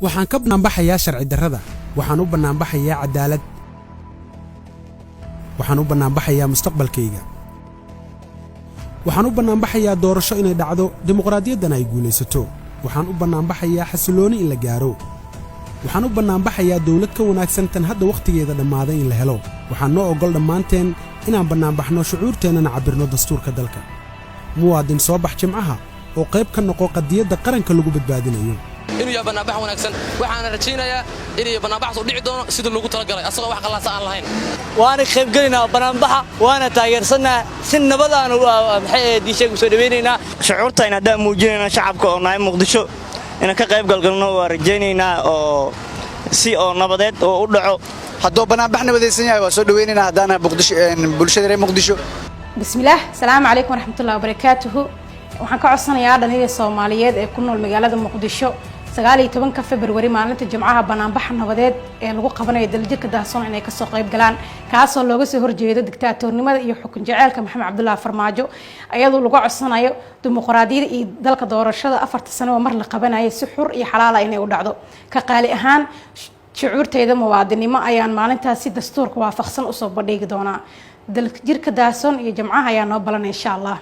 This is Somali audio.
Waxaan ka bannaanbaxayaa sharci darrada. Waxaan u bannaanbaxayaa caddaalad. Waxaan u bannaanbaxayaa mustaqbalkayga. Waxaan u bannaanbaxayaa doorasho inay dhacdo, dimuqraadiyaddana ay guulaysato. Waxaan u bannaanbaxayaa xasillooni in la gaaro. Waxaan u bannaanbaxayaa dawlad ka wanaagsan tan hadda wakhtigeeda dhammaaday in la helo. Waxaan noo oggol dhammaanteen inaan bannaanbaxno, shucuurteennana cabbirno dastuurka dalka. Muwaadin, soo bax Jimcaha oo qayb ka noqo qadiyadda qaranka lagu badbaadinayo. Inuu yahay bannaanbax wanaagsan, waxaana rajaynayaa inay bannaanbaxaas u dhici doono sida loogu talagalay, asagoo wax qallaasa aan lahayn. Waana qaybgelaynaa bannaanbaxa, waana taageersannaha. Si nabadaanu maxay ahayd diisheeg u soo dhawaynaynaa. Shucuurtayna haddaan muujinayna shacabka oo nahay Muqdisho, inaan ka qayb galgalno waa rajaynaynaa, oo si oo nabadeed oo u dhaco. Hadduu bannaanbax nabadaysan yahay, waa soo dhawaynaynaa haddaana Muqdisho, bulshada reer Muqdisho. Bismillaah, asalaamu calaykum waraxmatullahi wabarakaatuhu. Waxaan ka codsanayaa dhalinyarada Soomaaliyeed ee ku nool magaalada Muqdisho, 19-ka Februari, maalinta Jimcaha, banaanbaxa nabadeed ee lagu qabanayo Daljirka Daahsoon inay kasoo qayb galaan, kaasoo looga soo horjeedo dictaatoornimada iyo xukun jaceylka Maxamed Cabdullaahi Farmaajo, iyadoo lagu codsanayo dimuqraadiyada iyo dalka doorashada 4-ta sano oo mar la qabanayo si xur iyo xalaala inay u dhacdo. Ka qaali ahaan, shucuurteyda muwaadinimo ayaan maalintaas si dastuurka waafaqsan usoo bandhigi doonaa. Daljirka Daahsoon iyo Jimcaha ayaa noo balanay, insha Allah.